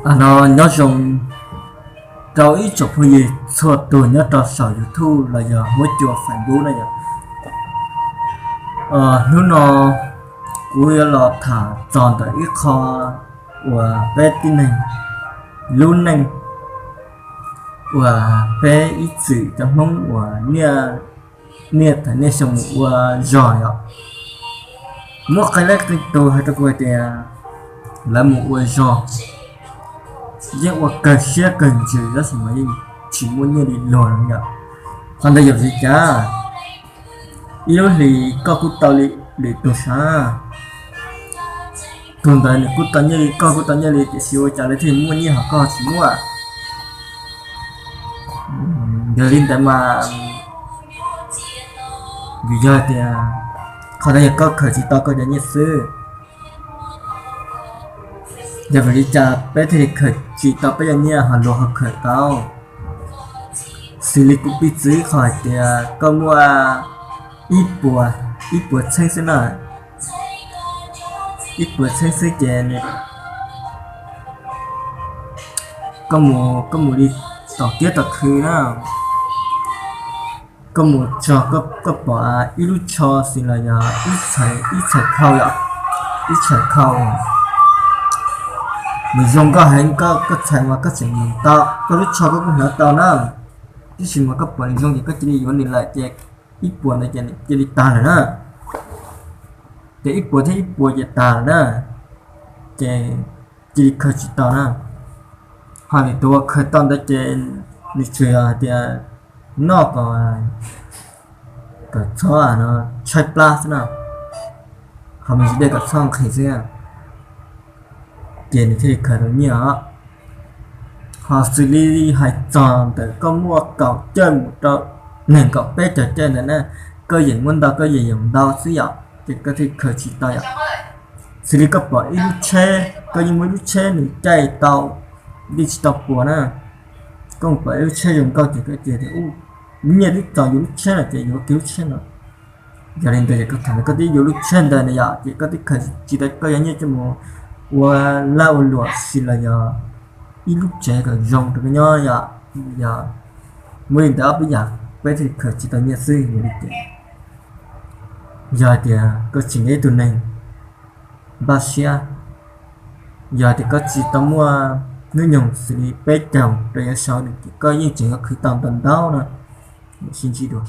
Aws, nyob zoo rau ib tsoom phooj ywg txhua tus nyob rau saum YouTube los yog huab cua Facebook na yom. Hnub no kuv yuav los tham txog ntawm ib qho uas peb tib neeg lub neej uas peb ib txwm cov Hmoob uas niaj, niaj thaum niaj xyoo mus ua zog yom. Muaj qee leej qee tus hais rau kuv hais tias lawv mus ua zog yeej ua kawg siab kawg ntsws tab sis mas yeej tsis muaj nyiaj li luag no yom. Qhov ntawd yog vim li cas? Ib lub hlis koj kuj tau li lwm tus sav, tus ntawd nws kuj tau nyiaj li koj kuj tau nyiaj li tiam sis ua cas lawv thiaj muaj nyiaj ho koj tsis muaj? Yog li ntawd mas vim yog tias qhov ntawd yog koj khaws tsis tau koj cov nyiaj xwb. Yog vim li cas peb thiaj li khaws tsis tau peb cov nyiaj ho luag ho khaws tau? Xws li kuv piv txwv ib qho hais tias koj muaj ib puas, ib puas txheeb xwb na, ib puas txheeb xwb ces koj mus, koj mus li tom kiab tom khw na, koj mus txog koj pom ib lub tsho xws los yog ib txhais khau yom, ib txhais khau nws zoo nkauj heev, koj txhais mas koj tseem mus tau, koj lub tsho koj kuj hnov tau na, tab sis mas koj pom nws zoo ces koj cia li yuav nws lawm ces ib puas ntawd ces cia li tag lawm na, ces ib puas thiab ib puas ces tag lawm na, ces cia li khaws tsis tau na. Ho nws tus uas khaws tau ntawd ces nws tsuas yog hais tias noj kom, kom txhob tshaib plab xwb na, ho me ntsis dej kom txhob nqhis xwb, ces nws thiaj li khaws tau nyiaj os. Ho xws li hais txog ntawm koj muaj kaum caug mus rau nees nkaum peb caug caij ntawd na, koj yeem muab ntau koj yeem yoom ntau xwb yom, ces koj thiaj khaws tsis tau yom. Xws li koj pom ib lub tsheb, koj yeej muaj ib lub tsheb nws caij tau li tsis tau puas na, koj mus pom ib lub tsheb zoo nkauj ces koj cia tias u, nyiaj twb txaus yuav lub tsheb no ces yuav kiag lub tsheb no. Yog li ntawd ces koj tham koj twb yuav lub tsheb ntawd na yom, ces koj twb khaws tsis tau koj cov nyiaj coj mus ua lag ua luam xws los yog ib lub tsev kom zoo rau koj nyob yom. Yog muaj li ntawd ob peb yam peb thiaj li khaws tsis tau nyiaj xwb. Yog li ces yog hais tias koj tseem yog ib tug neeg npaj siab, yog hais tias koj tsis tau muaj hnub nyoog xws li peb caug rau yav saud no ces koj yeej tseem yuav khwv tau ntau ntau no, sib ntsib dua.